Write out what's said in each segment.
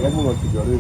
Abamu basigale.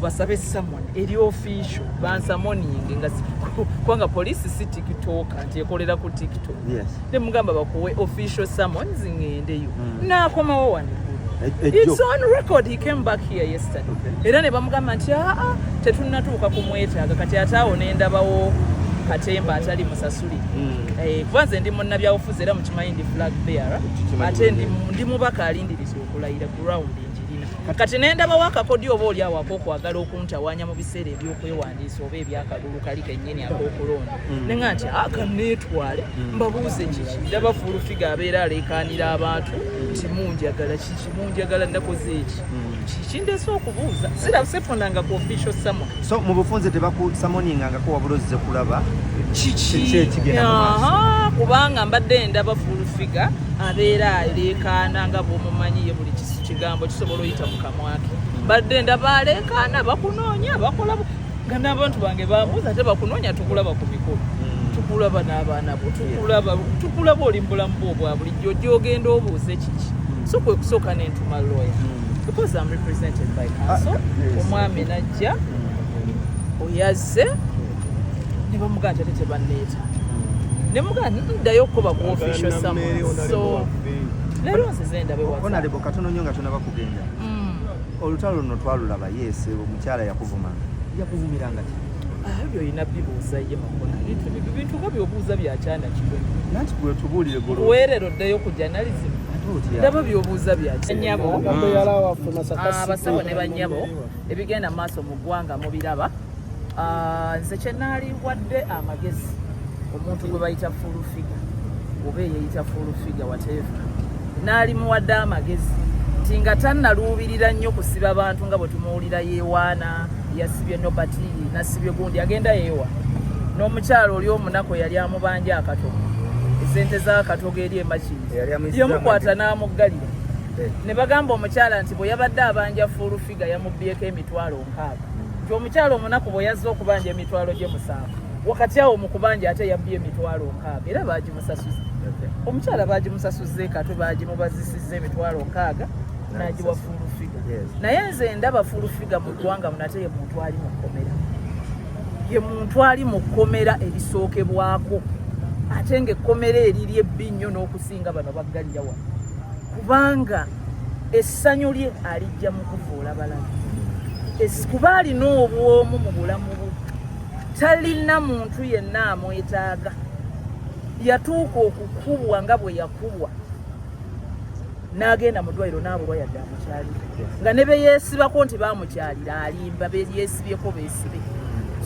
Ubasabe summon eri official bansamoninge nga kubanga poliisi si tiktoka nti ekolera ku tiktok. Yes. Ne mugamba bakuwe official summons ngendeyo. N'akomawo wano eggulo. Ejjo. It's on record, he came back here yesterday. Era ne bamugamba nti aa tetunnatuuka kumwetaaga kati ate awo ne ndabawo katemba atali musasuli. Kuba nze ndi munnabyabufuzi era mukimanyi ndi flag bearer. Tukimanyi Ate bulungi. ndi mubaka alindiriza okulayira ground njirina. Kati ne ndabawo akakodyo oba oli awo ak'okwagala okuntawaanya mu biseera eby'okwewandiisa oba ebyakalulu kali kennyini ak'okulonda. Ne ŋŋamba nti aka neetwale mbabuuze kiki. Ndaba full figure abeera aleekaanira abantu nti munjagala kiki, munjagala nakoze eki. Kiki ndeese okubuuza. Sifunanga ku official summon. So mu bufunze tebakusamoningangako wabula ozze kulaba Kiki? Kiki ekigenda mu maaso? Aha, kubanga mbadde ndaba full figure abeera aleekaana nga bw'omumanyi ye buli kigambo kisobola oyita mu kamwa ke. Mbadde ndaba aleekaana bakunoonya bakola nga n'abantu bange bambuuza ate bakunoonya tukulaba ku mikolo. Tukulaba n'abaana bo, tukulaba oli mu bulamu bwo obwa bulijjo gy'ogenda obuuze kiki. So kwe kusooka ne ntuma lawyer. Because I'm represented by counsel. Omwami n'ajja, oyazze, ne bamugamba nti ate tebanneeta. Ne mugamba nti nddayo okukoba ku official summons. So leero nzize ndabe what's up. Honorable, katono nnyo nga tonaba kugenda. Olutalo luno twalulaba, yes, omukyala yakuvumanga. Yakuvumiranga ki? Ebyo olina bibuuza ye Makona. Bintu nga by'obuuza bya kyana kito. Nanti gwe tubuulire golo. Weerero oddeyo ku journalism. Ate otya? Ndaba by'obuuza bya nnyabo. Abasawo ne bannyabo ebigenda mu maaso mu ggwanga mubiraba. Nze kye naaliwadde amagezi omuntu gwe bayita full figure oba eyeyita full figure whatever, naalimuwadde amagezi nti nga tannaluubirira nnyo kusiba bantu nga bwe tumuwulira yeewaana, yasibye Nobert, nasibye gundi, agenda yeewa n'omukyalo oli omunaku yali amubanja akatogo, esente z'akatogo eri emakindi Eyali amuyisiza yamukwata amagezi. n'amuggalira. Ne bagamba omukyala nti bwe yabadde abanja full figure yamubbyeko emitwalo 60, nti omukyala omunaku bwe yazze okubanja emitwalo gye 7, wakati awo mu kubanja ate yabbye emitwalo 60 era baagimusasuza. Omukyala baagimusasuzza ekatwe, baagimubazisizza emitwalo 60 n'agiwa full figure. Naye nze ndaba full figure mu ggwanga muno ate ye muntu ali mu kkomera. Ye muntu ali mu kkomera erisookebwako, ate ng'ekkomera eriri ebbi nnyo n'okusinga bano baggalira wano, kubanga essanyu lye alijja mu kuvuula balala. Kuba alina obwomu mu bulamu bwe, talina muntu yenna amwetaaga. Yatuuka okukubwa nga bwe yakubwa n'agenda mu ddwaliro n'abulwa yadde amukyalira, nga ne be yeesibako nti baamukyalira alimba, be yeesibyeko beesibe.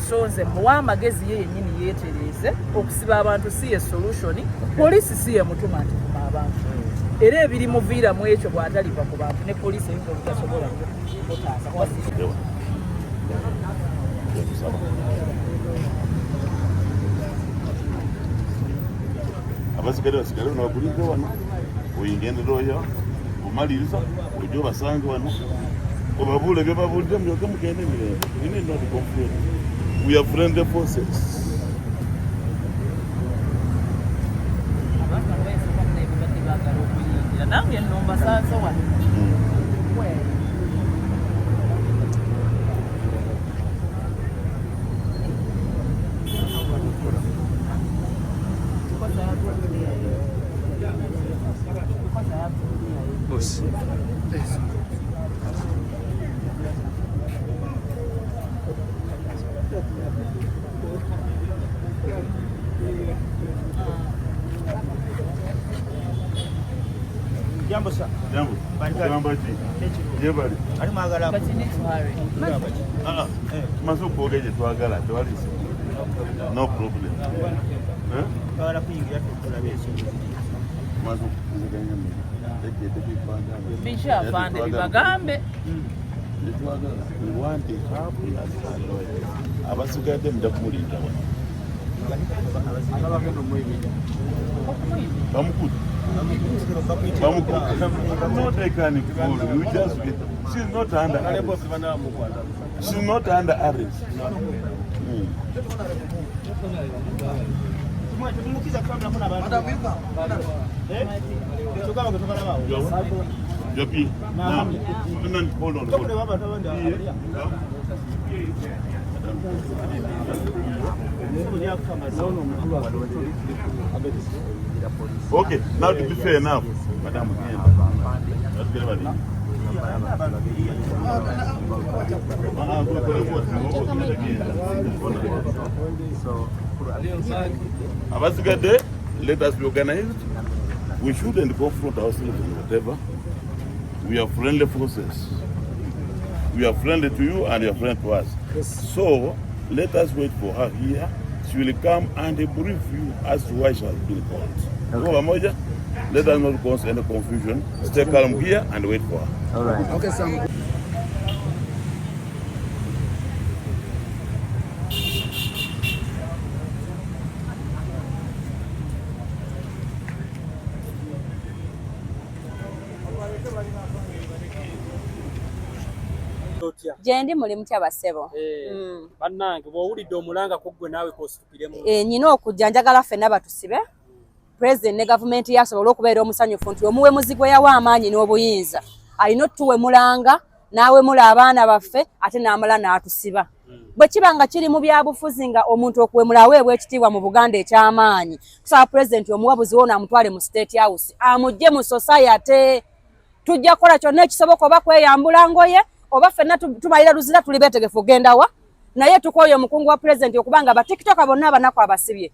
So nze muwa amagezi ye yennyini yeetereeze. Okusiba abantu si ye solution, poliisi si ye mutuma nti vuma abantu, era ebirimuviiramu ekyo bw'ataliva ku bantu ne poliisi eyinza obutasobola kutaasa. Abasigale basigale wano bakulinze wano, oyingendera oyo omaliriza ojja obasange wano obabuule bye babuulire mulyoke mugende emirembe. We need not complain. We are friendly forces. Abantu bano bayinza okuba naye babadde baagala okuyingira, nange nno mbasanze wano. Because I have to clear it. Boss. Jambo sir. Jambo. Barikali. Ogamba ki? Gyebali. Ali mwagala But you need to hurry. Ah, ah. Tumaze okwogera gye twagala, tewali nzibu. No problem. Biki afande bibagambe. Abasigadde mujja kumulinda wano. Bamukutte. Bamukutte. No, they can fool you. Just get. She's not under arrest. She's not under arrest. Your P. Now, no, hold on. Hold on. Okay, now to be fair enough, Madam, let's get ready. Abasigadde, let us be organized. We shouldn't confront ourselves in whatever. We are friendly forces. We are friendly to you and you are friendly to us. So let us wait for her here. She will come and brief you as to why she has been called. Okay. Pamoja? Let us not cause any confusion. Stay calm here and wait for her. All right. Okay, Sam. Gyendi muli mutya bassebo? Bannange bw'owulidde omulanga ku ggwe naawe k'ositukiremu. Nnina okujja, njagala ffenna batusibe. Pulezidenti ne gavumenti ye asobole okubeera omusanyufu nti omuwemuzi gwe yawa amaanyi n'obuyinza alina otuwemulanga n'awemula abaana baffe ate n'amala n'atusiba. Bwe kiba nga kiri mu byabufuzi nga omuntu okuwemula aweebwa ekitiibwa mu Buganda eky'amaanyi, tusaba pulezidenti omuwabuzi wono amutwale mu State House amugye mu society. Tujja kukola kyonna ekisoboka oba kweyambula ngoye oba ffenna tumalira luzira tuli beetegefu okugenda wa, naye tukooye omukungu wa pulezidenti okubanga batikitoka bonna abanaku abasibye.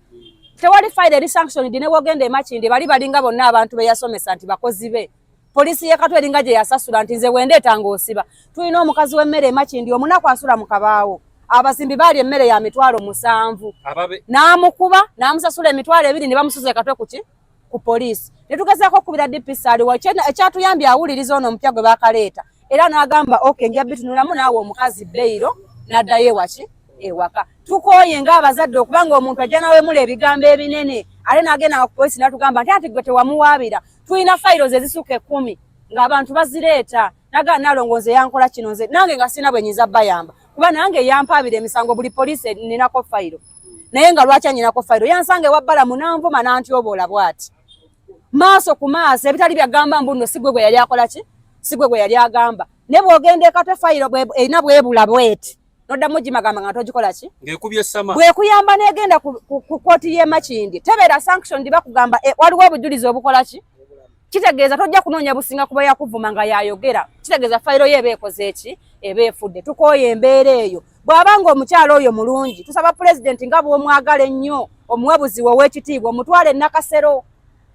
Tewali fayiro eri sanctioned ne wogenda e Makindye bali balinga bonna abantu be yasomesa nti bakozi be. Poliisi y'e Katwe eringa gye yasasula nti nze bwendeeta ng'osiba. Tulina omukazi w'emmere e Makindye omunaku asula mu kabaawo. Abazimbi baali emmere ya 700,000. N'amukuba n'amusasula 20,000 ne bamusuza e Katwe ku ki? Ku poliisi. Ne tugezaako okukubira DPC aliwo ekyatuyambye awuliriza ono omupya gwe baakaleeta. Era n'agamba okay nja bitunulamu naawe omukazi bbeiro n'addayo ewaki ewaka. Tukooye ng'abazadde okubanga omuntu ajja n'awemula ebigambo ebinene ate n'agenda ku poliisi n'atugamba nti ati gwe tewamuwaabira. Tulina files ezisukka 10 ng'abantu bazireeta. N'agamba Nalongo nze yankola kino nze nange nga sirina bwe nnyinza bayamba kuba nange yampaabira emisango buli poliisi nninako fayiro. Naye nga lwaki annyinako fayiro? Yansanga ewa Balamu n'anvuma n'antyoboola bw'ati. Maaso ku maaso ebitali byagamba mbu nno si gwe gwe yali akola ki? Si gwe gwe yali agamba. Ne bw'ogenda e Katwe fayiro erina bwebula bweti. Noddamu gimagamba nga togikola ki? Ng'ekubye essama. Bw'ekuyamba n'egenda ku kkooti y'e Makindye tebeera sanctioned bakugamba waliwo obujulizi obukola ki? Kitegeeza tojja kunoonya businga kuba yakuvuma nga yayogera. Kitegeeza fayiro ye eba ekoze ki? Eba efudde. Tukooye embeera eyo. Bw'abanga omukyala oyo mulungi, tusaba pulezidenti nga bw'omwagala ennyo, omuwabuzi we ow'ekitiibwa, omutwale e Nakasero.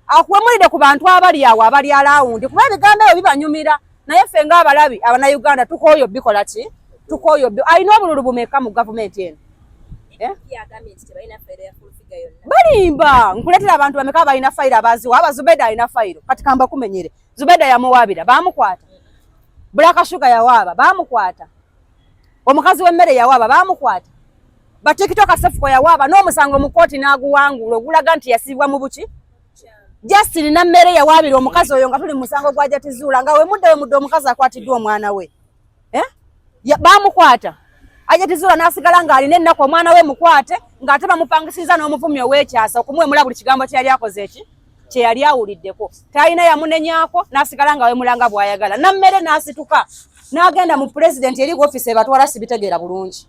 Akuwemulire ku bantu abali awo abali alawundi kuba ebigambo ebyo bibanyumira. Naye ffe ng'abalabi Abannayuganda tukooye obikola ki? Tukooye alina obululu bumeka mu gavumenti eno? Balimba, nkuleetera abantu bameka abalina fayiro abaziwa. Aba Zubeda alina fayiro, kati kamba kumenyere. Zubeda yamuwaabira, baamukwata. Black Sugar yawaaba, baamukwata. Omukazi w'emmere yawaaba, baamukwata. Batikitoka Sefuko yawaaba n'omusango mu kkooti n'aguwangula ogulaga nti yasibwa mu buki. Justin Nammere yawaabira omukazi oyo nga tuli mu musango gwa Jatizuula nga wemudde omukazi akwatiddwa omwana we. Baamukwata. Ajatizuula n'asigala ng'alina ennaku omwana we mukwate ng'ate bamupangisiza n'omuvumi ow'ekyasa okumuwemula buli kigambo kye yali akoze eki kye yali awuliddeko. Talina yamunenyaako n'asigala nga wemulanga bw'ayagala. Nammere n'asituka n'agenda mu pulezidenti eri woofiisi ebatwala sibitegeera bulungi.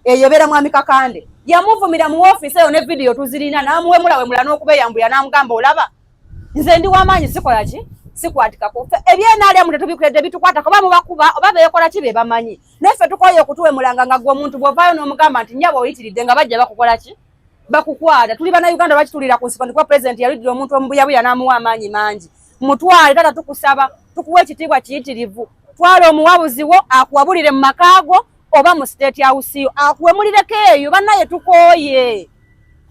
Eyo ebeera Mwami Kakande. Yamuvumira mu woofiisi eyo ne vidiyo tuzirina n'amuwemula wemula n'okubeyambulira n'amugamba olaba nze ndi w'amaanyi sikola ki? Sikwatikako. Ebyenaalyamu tetubikuledde bitukwatako oba mubakuba oba beekola ki be bamanyi. Naye ffe tukooye okutuwemulanga nga ggwe omuntu bw'ovaayo n'omugamba nti nnyabo oyitiridde nga bajja bakukola ki? Bakukwata. Tuli Bannayuganda lwaki tuliira ku nsiko nti kuba pulezidenti yalidira omuntu omubuyabuya n'amuwa amaanyi mangi. Mutwale taata tukusaba tukuwa ekitiibwa kiyitirivu. Twala omuwabuzi wo akuwabulire mu maka go oba mu State House yo akuwemulireko eyo. Bannaye tukooye.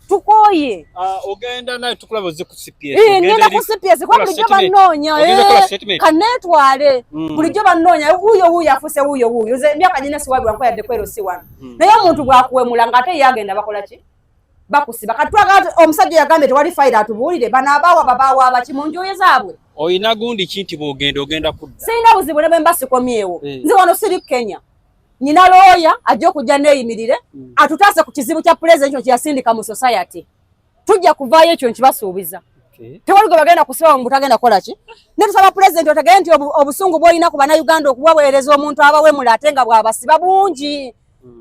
Tukooye. Ah, ogenda naye tukulaba ozze ku CPS. Eh, ngenda ku CPS kuba bulijjo bannoonya. Eh, kaneetwale. Bulijjo bannoonya wuuyo wuuyo afuuse wuuyo wuuyo. Nze emyaka gina siwabirwa nko yadde kwero si wano. Naye omuntu bw'akuwemula ng'ate ye agenda bakola ki? Bakusiba. Kati twagala omusajja yagambye tewali fayiro atubuulire bano abaawa babaawa abaki mu njuyi zaabwe. Olina gundi ki nti bw'ogenda ogenda kudda? Sirina buzibu ne bwe mba sikomyewo. Nze wano siri Kenya. Nyina looya ajja okujja neeyimirire atutaase ku kizibu kya pulezidenti kino kye yasindika mu society. Tujja kuvaayo ekyo nkibasuubiza. Tewali gwe bagenda kusiba mbu tagenda kukola ki? Ne tusaba pulezidenti otegere nti obusungu bw'olina ku Bannayuganda okubaweereza omuntu abawemula ate nga bw'abasiba bungi.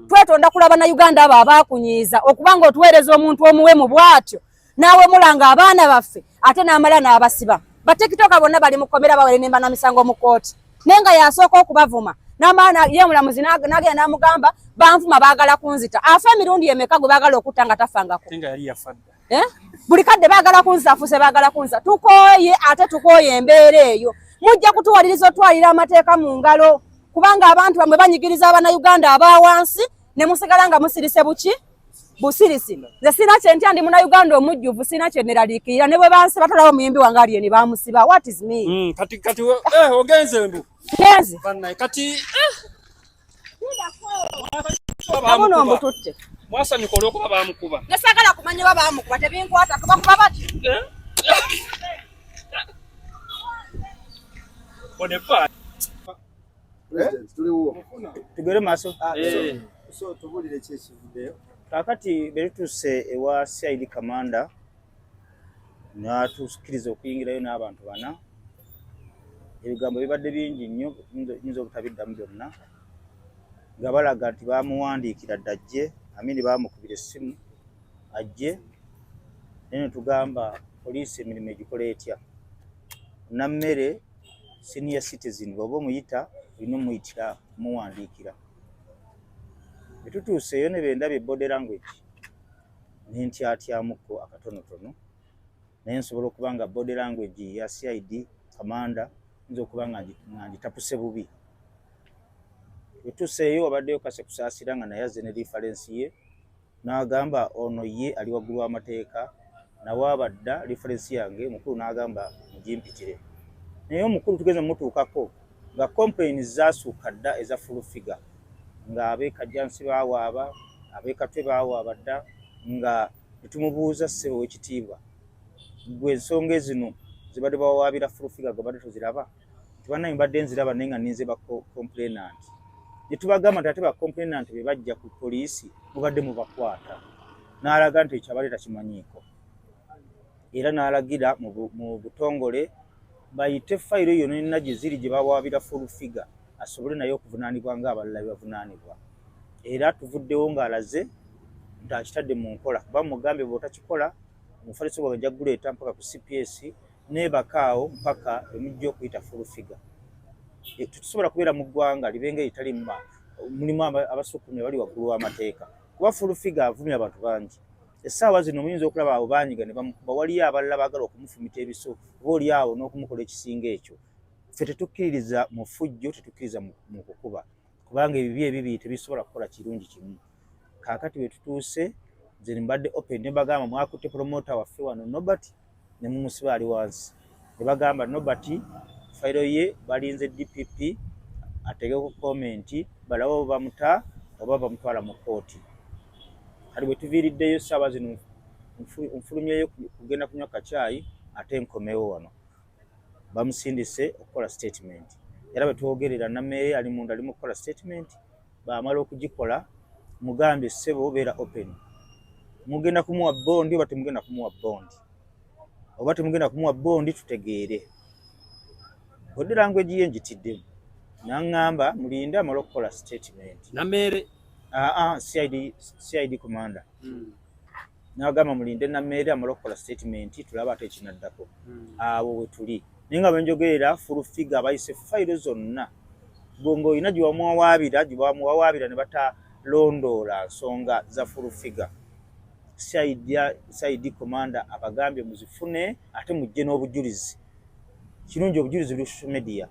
Twetonda kula Bannayuganda abo abaakunyiiza okuba nga otuweereza omuntu omuwemu bw'atyo n'awemula nga abaana baffe ate n'amala n'abasiba. Batikitoka bonna bali mu kkomera bawerenemba na misango mu kkooti. Naye nga y'asooka okubavuma n'amala ye omulamuzi n'agenda n'amugamba banvuma baagala kunzita. Afa emirundi emeka gwe baagala okutta nga tafangako? Ate nga yali yafa dda. Eh? Buli kadde baagala kunzita afuuse baagala kunzita. Tukooye ate tukooye embeera eyo. Mujja kutuwaliriza otwalira amateeka mu ngalo kubanga abantu bamwe banyigiriza Abannayuganda aba wansi ne musigala nga musirise buki? Busirisi. Nze sirina kye ntya, ndi Munnayuganda omujjuvu, sirina kye neraliikirira ne bwe bansiba tolaba omuyimbi wange Alien bamusiba. What is me? Kati kati ogenze mbu. Ngenze. Bannaye kati Kabuno mbututte. Mwasanyuka olw'okuba baamukuba. Ne saagala kumanya oba baamukuba tebinkwata kuba bati. Tugere maaso. So tubuulire ki ekivuddeyo? Kaakati bwe tutuuse ewa CID Commander n'atukkiriza okuyingirayo n'abantu bana. Ebigambo bibadde bingi nnyo, nyinza obutabiddamu byonna, nga balaga nti baamuwandiikira dda ajje, Amini baamukubira essimu ajje, naye ne tugamba poliisi emirimu egikola etya. Nammere senior citizen bw'oba omuyita olina omuyitira omuwandiikira. Bwe tutuuseeyo ne bendabye body language ne ntyatyamuko akatonotono, naye nsobola okuba nga body language ya CID Commander nza okuba nga ngitapuse bubi. Bwe tutuuseeyo wabaddeyo Kase Kusaasira nga naye azze ne reference ye, n'agamba ono ye ali waggulu w'amateeka, nawaaba dda reference yange, omukulu n'agamba mugimpitire. Naye omukulu tugeze mutuukako nga complaints zaasuuka dda eza full figure, nga ab'e Kajjansi baawaaba, ab'e Katwe baawaaba dda, nga ne tumubuuza ssebo ow'ekitiibwa, ggwe ensonga ezino zibadde bawawaabira full figure gwe badde toziraba? Nti bannange mbadde nziraba naye nga nninze ba complainant. Ne tubagamba nti ate ba complainant be bajja ku poliisi mubadde mubakwata. N'alaga nti ekyo abadde takimanyiiko. Era n'alagira mu butongole bayite fayiro yonna yonna gye ziri gye bawawaabira full figure asobole naye okuvunaanibwa ng'abalala bwe bavunaanibwa. Era tuvuddewo ng'alaze nti akitadde mu nkola, kuba mugambye bw'otakikola omufaliso gwange nja kuguleeta mpaka ku CPS neebaka awo mpaka lwe mujja okuyita full figure. Tetusobola kubeera mu ggwanga libenga eritaliimu mulimu abasukkulumye abali waggulu w'amateeka, kuba full figure avumye abantu bangi. Essaawa zino muyinza okulaba abo baanyiga ne bamukuba, waliyo abalala baagala okumufumita ebiso oba oli awo n'okumukola ekisinga ekyo. Ffe tetukkiririza mu ffujjo, tetukkiririza mu kukuba, kubanga ebibi ebibiri tebisobola kukola kirungi kimu. Kaakati bwe tutuuse nze mbadde open ne bagamba mwakutte promoter waffe wano Norbert ne mumusiba ali wansi. Ne bagamba Norbert fayiro ye balinze DPP ateekeko comment balabe oba bamuta oba bamutwala mu kkooti. Kati bwe tuviiriddeyo essaawa zino nfulumyeyo kugenda kunywa kacaayi ate nkomewo wano. Bamusindise okukola statement. Era bwe twogerera Nammere ali munda ali mu kukola statement, bamala okugikola mugambye ssebo beera open. Mugenda kumuwa bond oba temugenda kumuwa bond? Oba temugenda kumuwa bond tutegeere. Body language ye ngitiddemu. N'aŋŋamba mulinde amale okukola statement. Nammere? CID commander. N'agamba mulinde Nammere amale okukola statement tulabe ate ekinaddako. Awo we tuli. Naye nga bwe njogerera full figure abayise fayiro zonna. Gwe ng'olina gye wamuwawaabira, gye bamuwawaabira ne batalondoola nsonga za full figure. CID commander abagambye muzifune ate mujje n'obujulizi. Kirungi obujulizi buli social media.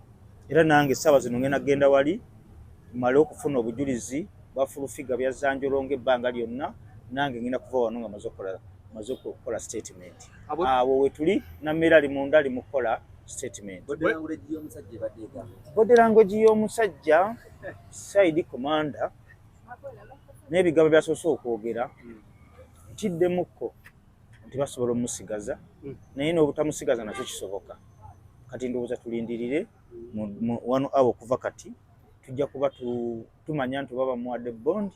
Era nange essaawa zino ngenda kugenda wali mmale okufuna obujulizi bwa full figure byazanjolonga ebbanga lyonna, nange ngenda kuva wano nga maze okukola Maze okukola statement. Awo wetuli Namere ali munda ali mukukola statement. Body language y'omusajja side commander n'ebigambo byasoose okwogera ntiddemukko nti basobola omusigaza naye n'obutamusigaza nakyo kisoboka. Kati ndowooza tulindirire wano awo okuva kati tujja kuba tumanya nti oba bamuwadde bond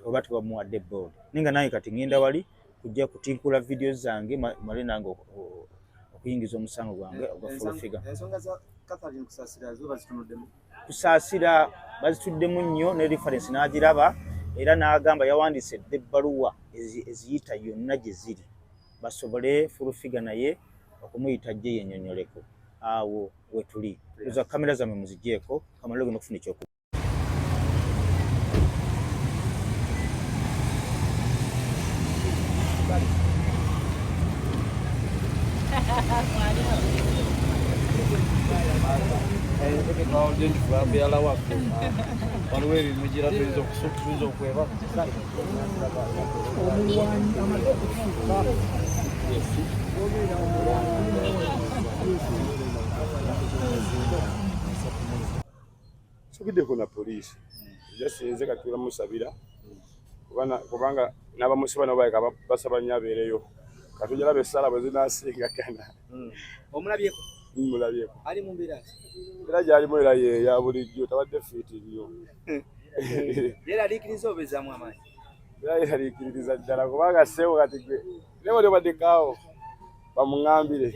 oba tebamuwadde bond, naye nga nange kati ngenda wali kujja kutinkula vidiyo zange male nange okuyingiza omusango gwange ogwa full figure. Ensonga za Catherine Kusasira zo bazitunuddemu? Kusaasira bazituddemu nnyo ne reference n'agiraba era n'agamba yawandiise dda ebbaluwa eziyita yonna gye ziri basobole full figure naye okumuyita ajje yennyonnyoleko. Awo wetuli oza kamera zammwe muzigyeko kamala ogenda okufuna ekyoku Waliwo ebimugira tuyinza okweba omulwanyi amaze okutuuka. Sogeddeko na poliisi jasinze kati tulamusabira kubanga n'abamusiba nabo baleka basaba nnyo abeereyo. Katujja laba essaala bwe zinaasingagana. Omulabyeko? Mulabyeko. Ali mu mbeera ki? Era gy'alimu era ye ya bulijjo, tabadde fiiti nnyo. Yeeraliikiriza oba ezzaamu amaanyi? Era yeeraliikiririza ddala kubanga sseebo kati gwe naye wali obaddekaawo bamuŋŋambire.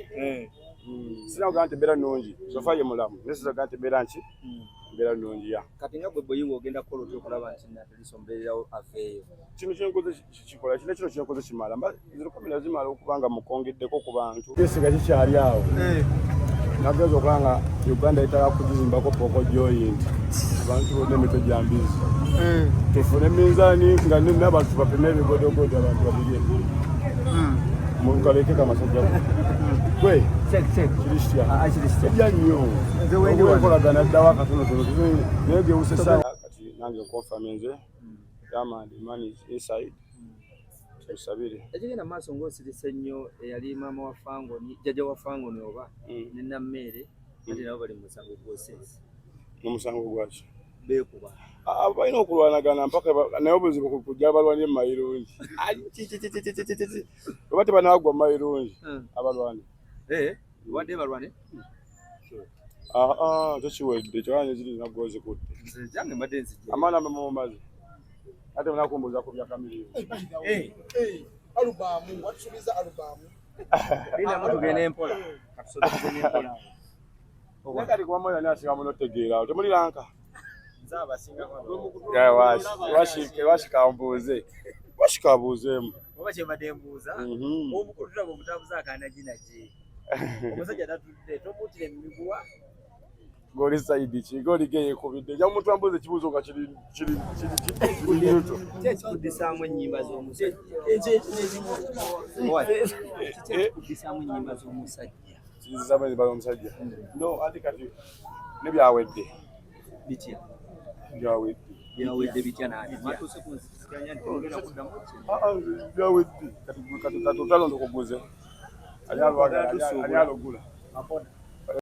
Sirina kugamba nti mbeera nnungi, sofa ye mulamu naye siyinza kugamba nti mbeera nki mbeera nnungi ya. Kati nga gwe boyiwa ogenda kukola otya okulaba nti Nataliso mbeererawo aveeyo? Kino kyenkoze kikola kino kino kyenkoze kimala mba zino kamera zimala okuba nga mukongeddeko ku bantu. Kyesiga kikyali awo nagenza okuba nga Uganda yetaaga kugizimbako poko joint abantu bonna emitwe gya mbizi tufune minzaani nga nene abantu bapime ebigodogodo abantu babirye mukaleke kamasajja gwe kiri kitya ejja nnyo enkolagana ddawo akatonotono naye gewusesa kati nange nkonfaminze gamba nti man is inside tusabire. Ekigenda mu maaso ng'osirise nnyo eyali maama wa Fangoni, jjajja wa Fangoni oba ne Nammeere ate nabo bali mu musango gw'osensi. Omusango gwaki? Beekuba. Balina okulwanagana mpaka naye obuzibu kujja balwanye mu mayirungi. Oba tebanagwa mu mayirungi abalwani. Wadde balwane? Tekiwedde kyewanye ziri nagwo zikutte. Nze jange mbadde nzijja. Amaana mumaze. Ate munakumbuuza ku bya Chameleone. Alubamu watusuubiza alubamu. Lindamu tugende mpola. Katusobe tugende mpola. Naye kati kuba mwena asinga munotegeera temuliranka. Nze abasinga Washikambuuze washikabuuzeemu. Oba kye mbadde mbuuza omukulu tulaba omutabuza akanaginagi omusajja tatudde tomuutira emiguwa Goli saidi ki goli ge yekubidde ja omuntu ambuuza ekibuuzo nga kiri kiri kiri kiri neutral. Ki ekikuddisaamu ennyimba z'omusajja? Kiki ekikuddisaamu ennyimba z'omusajja? Kizizaamu ennyimba z'omusajja? No, anti kati ne byawedde. Bitya? Byawedde. Byawedde bitya naani? Mwatuuse ku nzikiranya nti ogenda kuddamu ki? Byawedde. Kati kati kati otalo ndokuguze. Ani alwagala ani alugula? Makona.